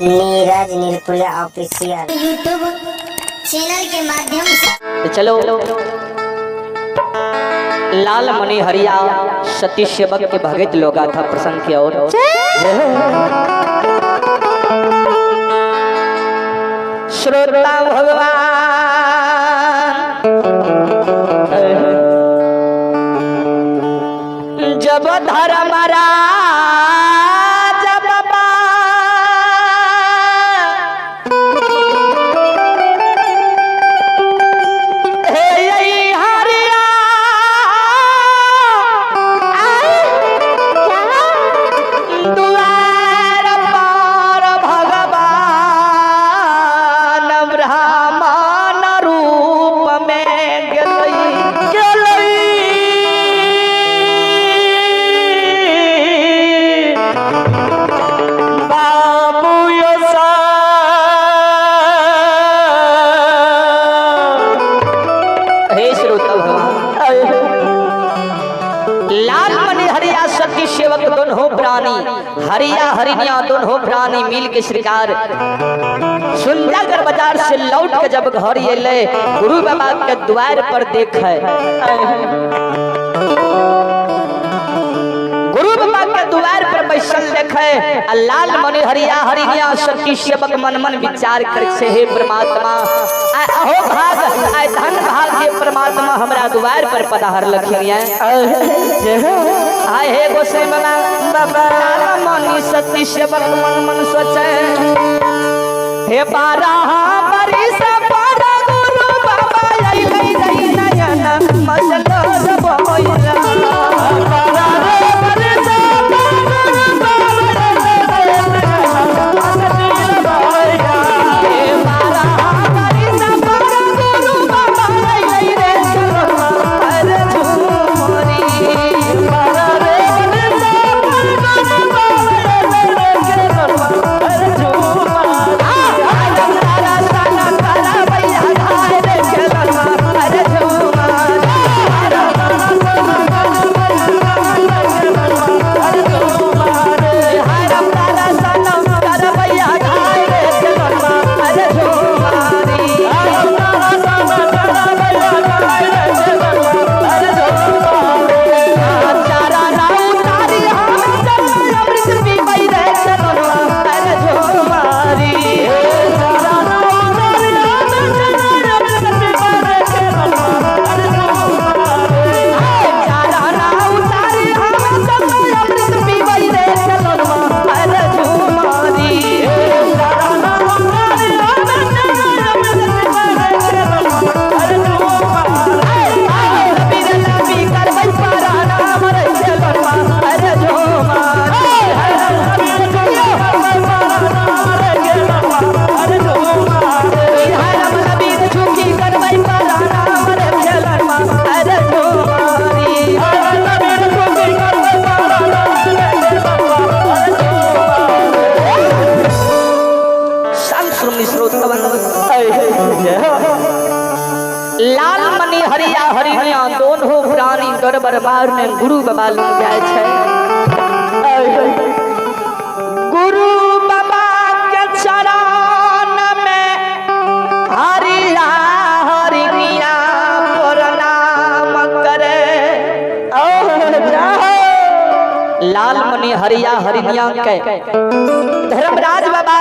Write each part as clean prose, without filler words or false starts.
Neeraj Nirpuriya official YouTube channel के माध्यम से। तो चलो लाल मणि हरिया सती सेवक के भगत लोग था प्रसंग की ओर। श्रोता भगवान जब धर्म राज बाबा हे हरिया द्वार पर भगवान ब्राह्मण रूप में गेलई गेलई बाबू यो सा। हे श्रोता भगवान, लाल मणि हरिया सती सेवक दोनों प्राणी हरिया हरिनिया दोनों प्राणी मिल के श्रृंगार सुंदरगढ़ बाजार से लौट के जब घर अले गुरु बाबा के द्वार पर देख गुरु बाबा के द्वार पर बैसल देखे आ लाल मणि हरिया हरिनिया सती सेवक मन मन विचार कर से हे परमात्मा आय अहो भाग आय धन भाग हे परमात्मा हमरा द्वार पर पधार लखिया। आय हे गोसाई बाबा बाबा लाल मणि सती सेवक मन मन सोचे हे बारह बरिस पर गुरु बाबा अइलै रे नयन मजलो बोइला। लाल मणि हरिया हरिनिया दोनों प्राणी दरबार में गुरु बाबा लग जाए छे। गुरु बाबा के चरण में हरिया हरिनिया प्रणाम करे। लाल मणि हरिया हरिनिया के धर्मराज बाबा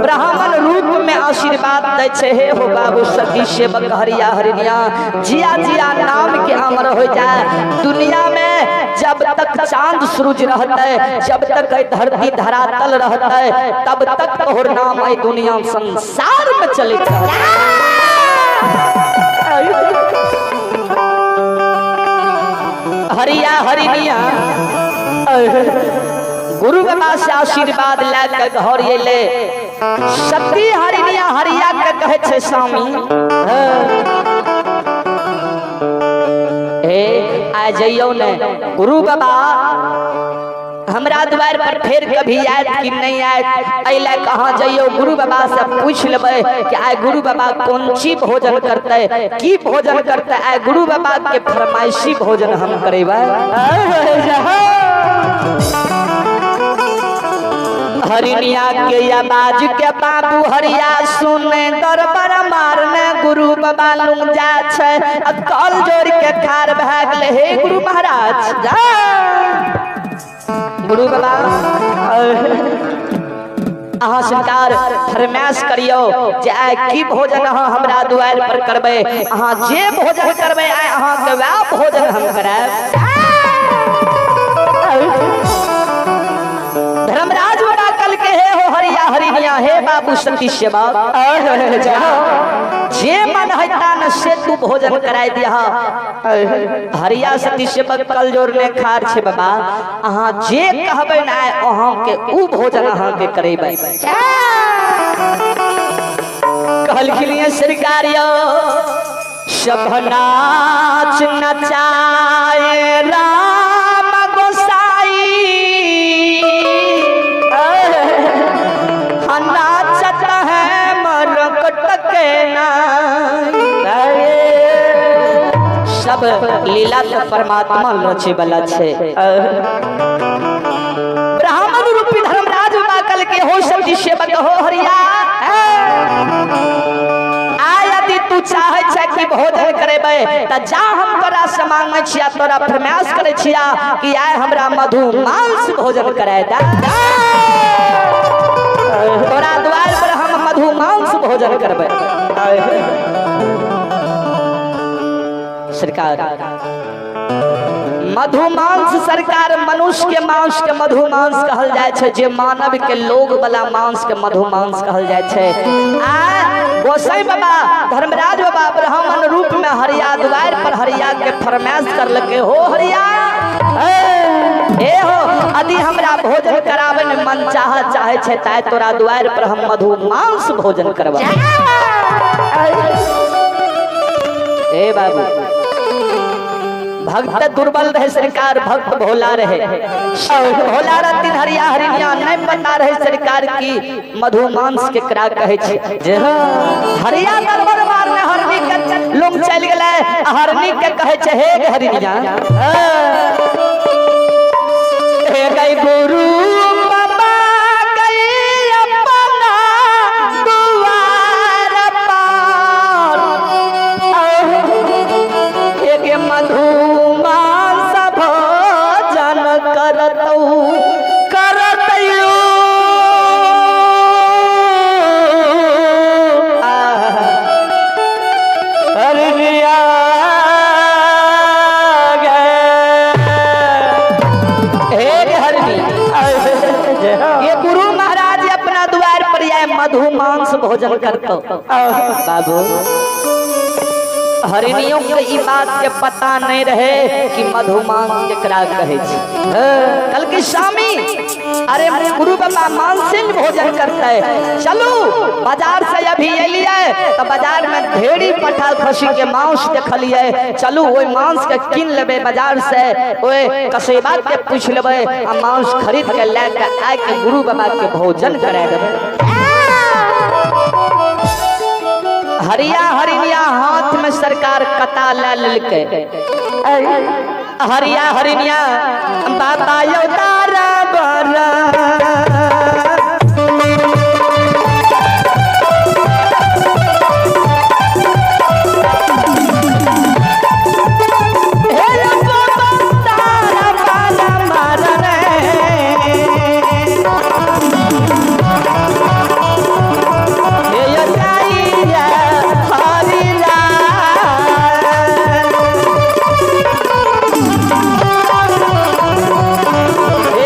ब्राह्मण रूप में आशीर्वाद दै छे हे हो बाबू सती सेवक हरिया हरिनिया जिया जिया नाम के अमर हो जाए। दुनिया में जब तक चांद सूरज रहते जब तक धरती धरातल रहते तब तक तोहर नाम आई दुनिया संसार में चले। हरिया हरिनिया गुरु बाबा से आशीर्वाद लए के घर अले सती हरिनिया हरिया के कहे छे स्वामी हे आ जइयो ने गुरु बाबा हमरा द्वार पर फिर कभी आयत कि नहीं आयत अइले कहाँ जइयो गुरु बाबा से पूछ लेबै कि आय गुरु बाबा कौन ची भोजन करते की भोजन करते आय गुरु बाबा के फरमाइशी भोजन हम करेबै। हरिनिया के आवाज के बाबू हरिया सुने दरबार मारने गुरु बाबा लुंग जा छै। अब कल जोड़ के खार भए गेलै। हे गुरु महाराज जा गुरु बाबा अहाँ सरकार फरमाइश करियो जे आइ की भोजन अहाँ हमरा दुआरि पर करबै। अहाँ जे भोजन करबै आइ अहाँके वएह भोजन हम करायब। धर्मराज बाबा कल के हे हो हरिया हरिनिया हे बाबू सती सेवा जे मन है न से तू भोजन कराय दिया। हरिया सती सेवक कल जोड़ने खार छे बाबा अहाँ जे कहबै न आइ अहाँ के ऊ भोजन अहाँ के करेबै। कहलखिन ये सरकार यो सब नाच नचाए राम गोसाई नाचत है मरकट के नाई। सब लीला तो परमात्मा नचे वाला छे। ब्राह्मण रूपी धर्मराज बाबा कल के हो सती सेवक हो हरिया आ यदि तू चाहे छे कि भोजन करेबै त जा हम तोरा से मांगै छिया तोरा फरमाइश करै छिया कि आय हमरा मधु मांस भोजन कराय दे। तोरा द्वार पर हम मधु मांस भोजन करबै। सरकार मधु मांस सरकार मनुष्य के मांस के मधु मांस कहल जाय छै। जे मानव के लोग वाला मांस के मधु मांस कहल जाय छै। आ गोसाई बाबा धर्मराज बाबा ब्राह्मण रूप में हरिया द्वार पर हरिया के फरमाइश करलके हो हरिया ए हो यदि हमरा भोजन करावे में मन चाह चाहे छै ताय तोरा द्वार पर हम मधु मांस भोजन करबा। ए बाबू भक्त दुर्बल रहे सरकार भक्त भोला रहे। भोला रहतीन हरिया हरिनिया नहीं पता रहे सरकार की मधु मांस के करा कहे छै। जे हरिया दरबार मारने हरनी के लोग चल गेलै हरनी के कहे छै हे हरिनिया हे गई गुरु बाबा गई अपना दुआर पर एक मधु मांस भोजन करतौ करतौ। हरिया हे हरनी ये गुरु महाराज अपना द्वार पर आए मधु मांस भोजन करतो। बाबू हरिणियों के ई बात के पता नहीं रहे कि मधु मांस केकरा कहे छै। कल की स्वामी अरे गुरु बाबा मांसिन भोजन करते है चलू बाजार से अभी एलिए तो बाजार में ढेरी पठा खसी के मांस देखलिए चलू ओहि मांस के कीन लेबे बाजार से ओहि कसेबा के पूछ लेबे आ मांस खरीद के ले के आय के गुरु बाबा के भोजन करा देबे। हरिया हरिनिया हाथ में सरकार कता ले लेलकै। हरिया हरिनिया बाबा यो तारा बरा हे बाबा तारा बाला मारने हे यो जाइया हरिला हे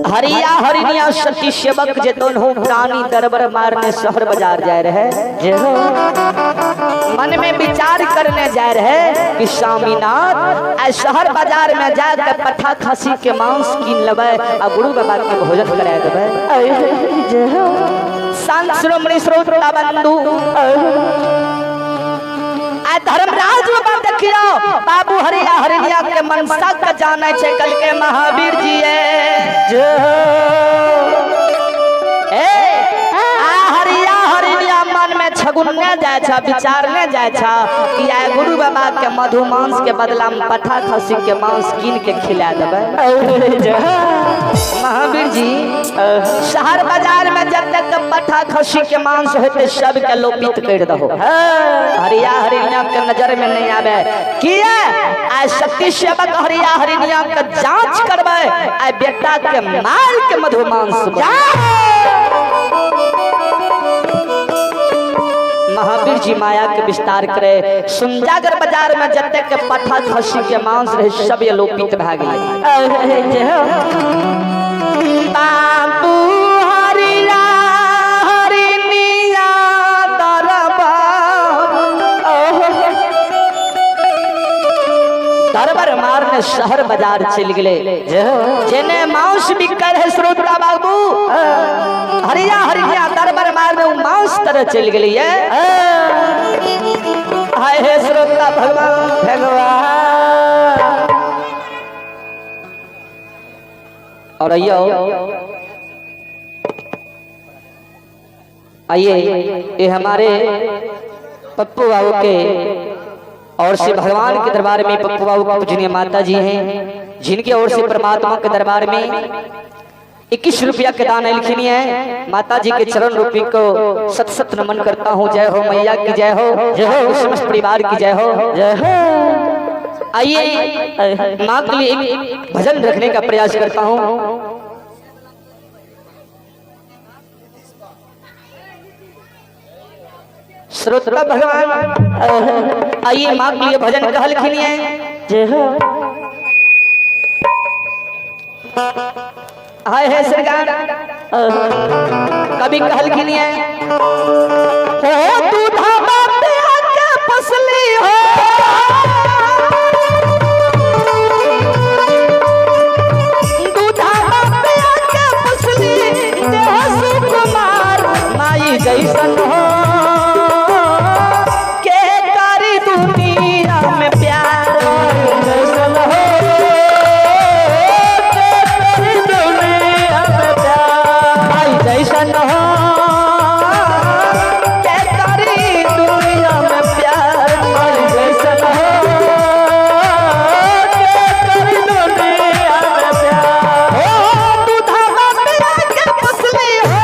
हरिया हरिनिया सती सेवक जे दोनों प्राणी दरबार मारने शहर बाजार जाए रहे, मन में विचार करने जाए रहे कि स्वामीनाथ आ शहर बाजार में जाकर पठा खसी के मांस कीन लेबै आ गुरु बाबा के भोजन करा देबै। संत श्रोमणी श्रोता बंधु आ धर्मराज बाबा देखियो बाबू हरिया हरिनिया के मनसा के जाने छे कल के महावीर जी ए आ हरिया हरिनिया मन में छगुनने जाय छा, विचारने जाय छा कि आय गुरु बाबा के मधु मांस के बदला में पठा खसी के मांस कीन के खिला देबै। महावीर जी शहर बाजार में जतक पठा खसी के मांस होते सब के लोपित कर दहो, हरिया हरिनिया के नजर में नहीं आवे। किया आय शक्ति सेवक हरिया हरिनिया के जांच करबै, आय बेटा के मार के मधु मांस। महावीर जी माया के विस्तार करे, सुंजागर बाजार में जते के पठा खसी के मांस रहे सब ये लोपित भए गेलै। बाबू हरिया हरिनिया दरबार दरबार मारने शहर बाजार चल गए, जेने मांस बिकर है श्रोता बाबू हरिया हरिया दरबार मारने उ मांस तरह चल गई है। हाय हे श्रोता भगवान भगवान। और आइयो आइए ये हमारे पप्पू बाबू के और से भगवान के दरबार में पप्पू बाबू पूजनीय माता जी हैं, जिनके ओर से परमात्मा के दरबार में 21 रुपया के दान लिखनी है। माता जी के चरण रूपी को सत सत नमन करता हूँ। जय हो मैया की जय हो, जय हो समस्त परिवार की जय हो, जय हो। आइए माँ के लिए एक भजन रखने का प्रयास करता हूँ। श्रोता भगवान आइए माँ के लिए भजन कहल खिनिए। जय हो। हाय है सरकार कभी कहल खिनिए हो दूधा बाप आके फसली हो, दूधा बाप आके फसली देह सुकुमार माई जैसन हो के करी दुनिया में प्यार जैसन हो जैसन हो के करी दुनिया में प्यार जैसन हो के करी दुनिया में प्यार हो दूधा बाप के फसली हो,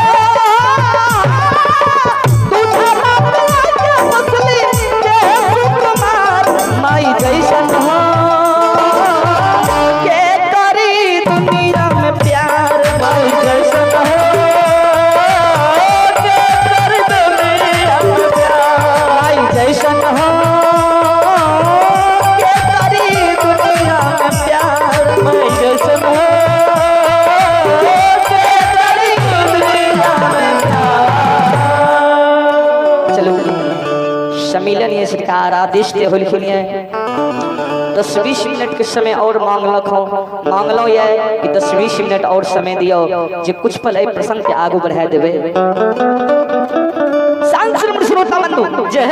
दूधा बाप के फसली देह सुकुमार माई जैसन हो के करी दुनिया में प्यार माई जैसन हो जैसन हो के करी दुनिया में प्यार माई जैसन हो के करी दुनिया में प्यार। चलो सम्मेलन ये सरकार आदेश दे होल खुलिए 10-20 मिनट के समय और मांगलक हो, मांगलो ये कि 10-20 मिनट और समय दियो जे कुछ पल एहि प्रसंग के आगू बढ़ा देवे। श्रोता बंधु जय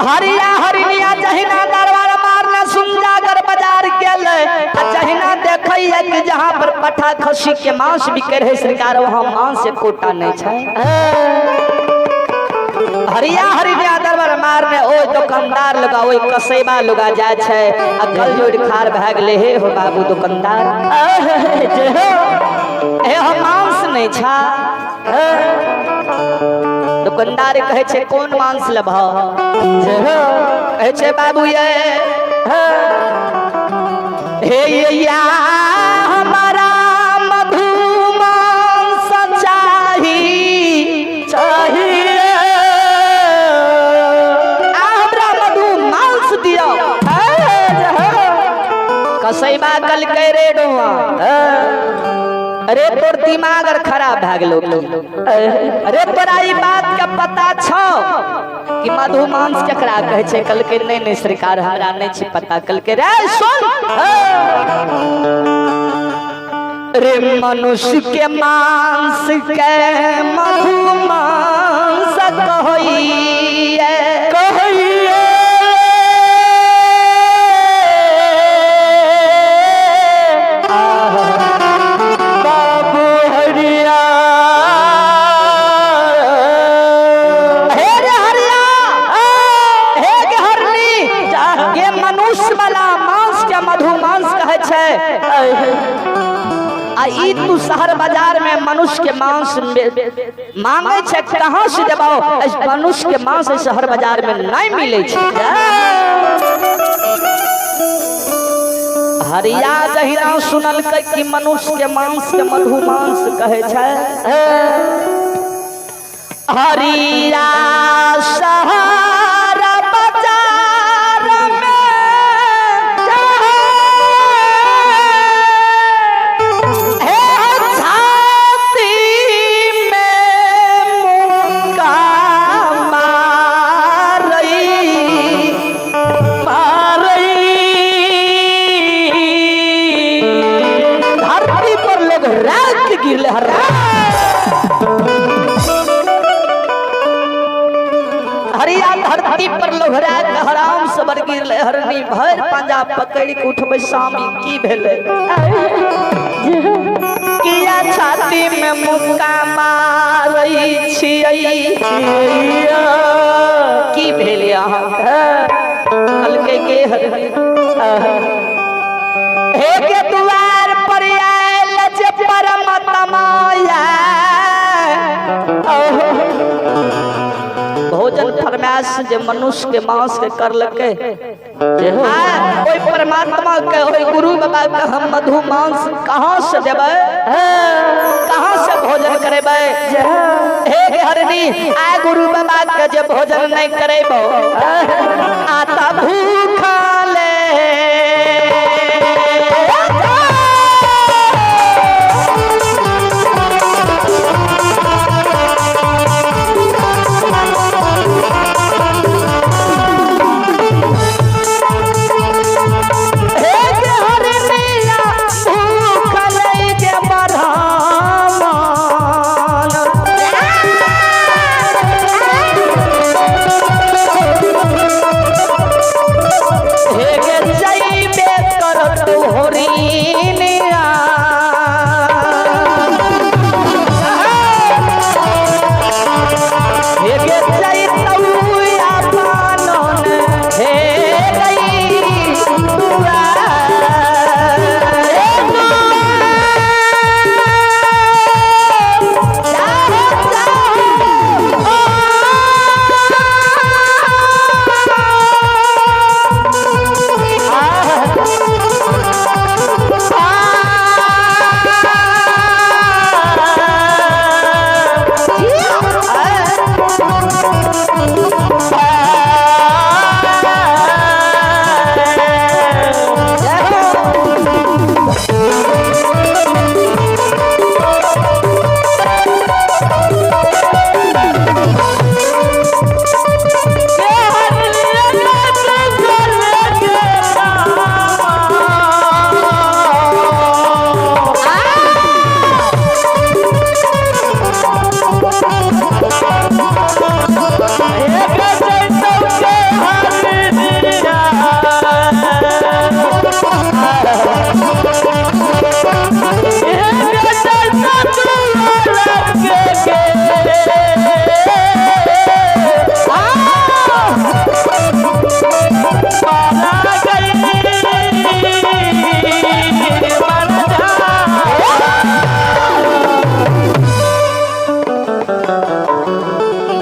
हरिया हरिनिया जहिना दरबार मारना सुंजागर बाजार गेल आ जहिना देखैया कि जहाँ पर पठा खसी के मांस बिकै रहे सरकार वहाँ मांस एकोटा नहीं छै। हरिया हरिनिया दरबार मारने ओइ दुकानदार लगा ओइ कसैबा लगा जाय छै आ गल जोड़ खार भए गेलै। हे हो बाबू दुकानदार हे हो मांस नहीं छा। दुकानदार कहे छे कौन मांस लेबह, कहे छे बाबू ये हे या हमारा मधु मांस चाही चाहिए हमरा मधु मांस दियो। कसैबा कल कहलकै रे डोआ, अरे तोर दिमाग अर खराब भए गेलो की? अरे तोरा ई बात के पता छौ कि मधुमांस केकरा कहै छै? कहलकै नहीं नहीं सरकार, हमरा नहीं छै पता। कहलकै रे सुन, रे मनुष्य के मांस के मधुमांस कहैये, कहैये बाबू हरिया। हे रे हरिया, हे गे हरनी, गे मनुष्य वाला मांस के मधुमांस कहै छै, आ ई तू शहर बाजार में मनुष्य के मांस मांगे छै, कहाँ से देबौ? मनुष्य के मांस शहर बाजार में नहीं मिले छै। हरिया जहिना सुनलकै कि मनुष्य के मांस के मधुमांस कहै छै, हरिया शहर बाजार में हे छाती में मुक्का मारई, मारई। धरती पर लोग रात गिरले हर हरिया, धरती पर लोहरा के हराम सबर गिरले हरनी। भर पंजा पकड़ के उठबै, स्वामी की भेलै? किया छाती में मुक्का मारै छियै? की भेलै अहाँके? कहलकै के हरनी, हे के दुआर पर आयल जे परमात्मा, भोजन फरमाइश जे मनुष्य के मांस के करलकै, ओहि परमात्मा के, ओहि गुरु बाबा के हम मधु मांस कहाँ से देबै? कहाँ से भोजन करेबै? हे गे हरनी, आ गुरु बाबा के जे भोजन नहीं करेबो आता भूखा ले। हे गे हरनिया, भूख लई गे ब्राह्मण। हे गे जइबे करत होरिनिया, हे गे जइतौ आपनन, हे गई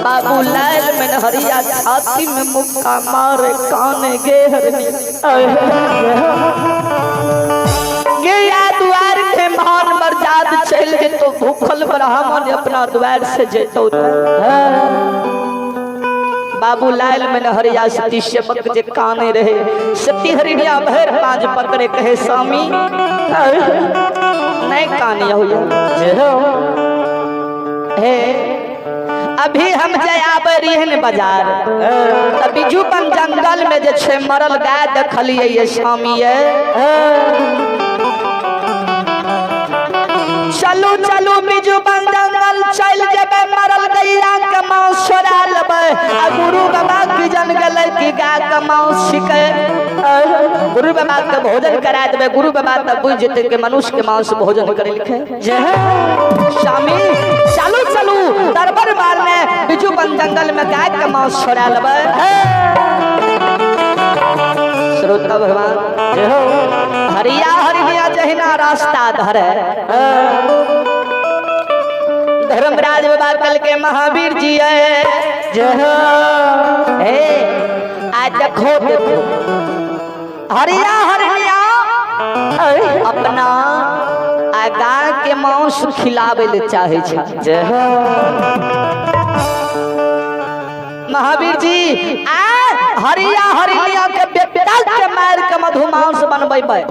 बाबू लाल में हरिया छाती में मुक्का मारे कान गे हरनी, गया द्वार के मान मर्याद चल जेतो, भूखल ब्राह्मण अपना द्वार से जेतो। बाबू लाल में हरिया सती सेवक जे काने रहे सती हरिणिया भैर पांच पकड़े कहे स्वामी नहीं काने हो हे अभी हम जाय रहिए बाजार त बिजू बन जंगल में जे छे मरल गाय देखलिए ये स्वामी ये। चलू चलू बिजू बन जंगल चल जेबे मरल गैया के मांस छोड़ा लेबै आ गुरु बाबा की जन गेलै कि गाय के मांस छिकै। गुरु बाबा के भोजन करा देबै, गुरु बाबा त बुझ जेतै कि मनुष्य के मांस भोजन करे लिखे। स्वामी चलू चलू दरबार मारने बिजू बन जंगल में गाय के मांस छोड़ा लेबै। श्रोता भगवान हरिया हरिया जहिना रास्ता धरे धर्मराज बाबा कल के महावीर जी है हे आज देखो देखो हरिया हरिया अपना आ गाय के मांस खिलावे ले चाहे छा। महावीर जी आ हरिया हरिया के बेटा के मार के मधुमांस बनबै।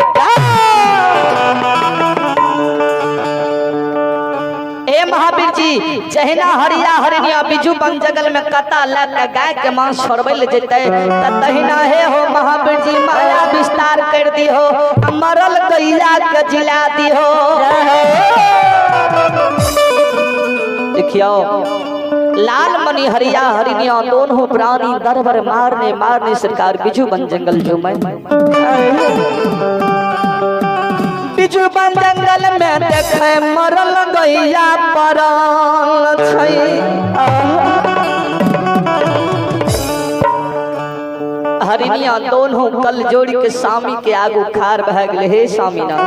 ए महावीर जी जहिना हरिया हरिया बिजू बन जंगल में कता लग के गाय के मांस छोड़बै ले जेतै त तहिना हे हो महावीर जी माया विस्तार कर दी हो मरल गैया के जिला दी हो। देखियो लाल मणि हरिया हरिनिया दोनों प्राणी दरबर मारने मारने सरकार बिजू बन जंगल झूमे। बिजू बन जंगल में देखे मरल गैया पड़ल छै। हरिनिया दोनों कल जोड़ के स्वामी के आगू खार बह गेले। हे स्वामीनाथ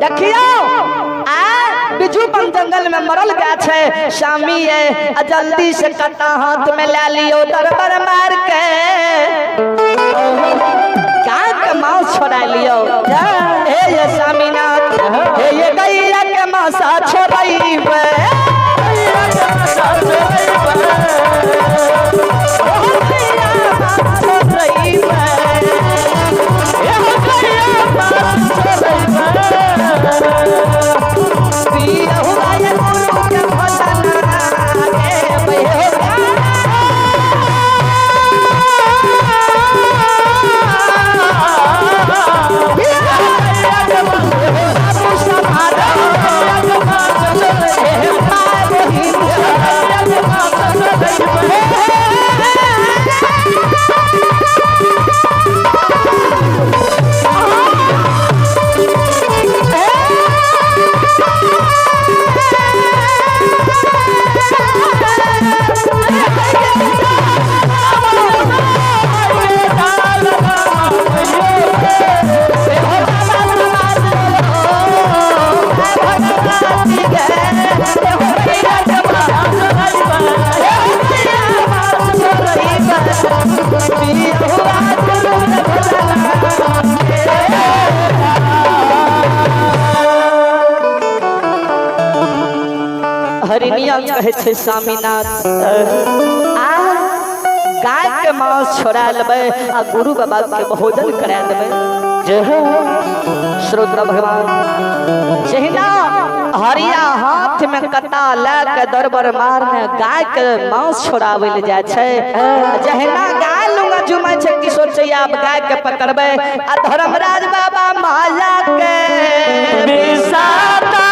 देखियो बिजू बन जंगल में मरल गाछ है स्वामी है जल्दी से कटा हाथ में ले लियो दरबर मार के गाय के मांस छोड़ा लियो। हे ये स्वामीनाथ हे ये गैया के मांसा छोड़ाइबे हरिनिया कहे छे स्वामीनाथ आ गाय के मांस छोड़ा लेबै आ गुरु बाबा के भोजन करा देबै। श्रोता भगवान जहिना हरिया हाथ में कटा लए के दरबर मारने गाय के मांस छोड़ाबै ले जाइ छै जहिना गाय लुंगा जुमै छै कि सोचै आब गाय के पकड़बै आ धर्मराज बाबा माया के बिसाता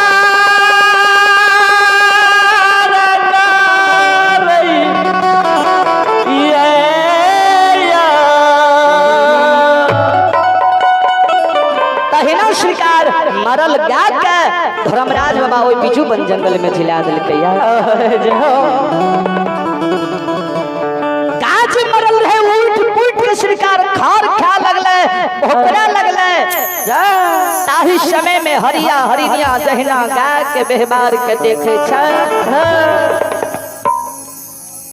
श्रीकार मरल गाय के धर्मराज बाबा ओहि बिजू बन जंगल में झिला देलकै। गाछ मरल रहे उठ पुट के श्रीकार खार खा लगले भोकरा लगले। ताही समय में हरिया हरिनिया जहिना गाय के व्यवहार के देखे छै।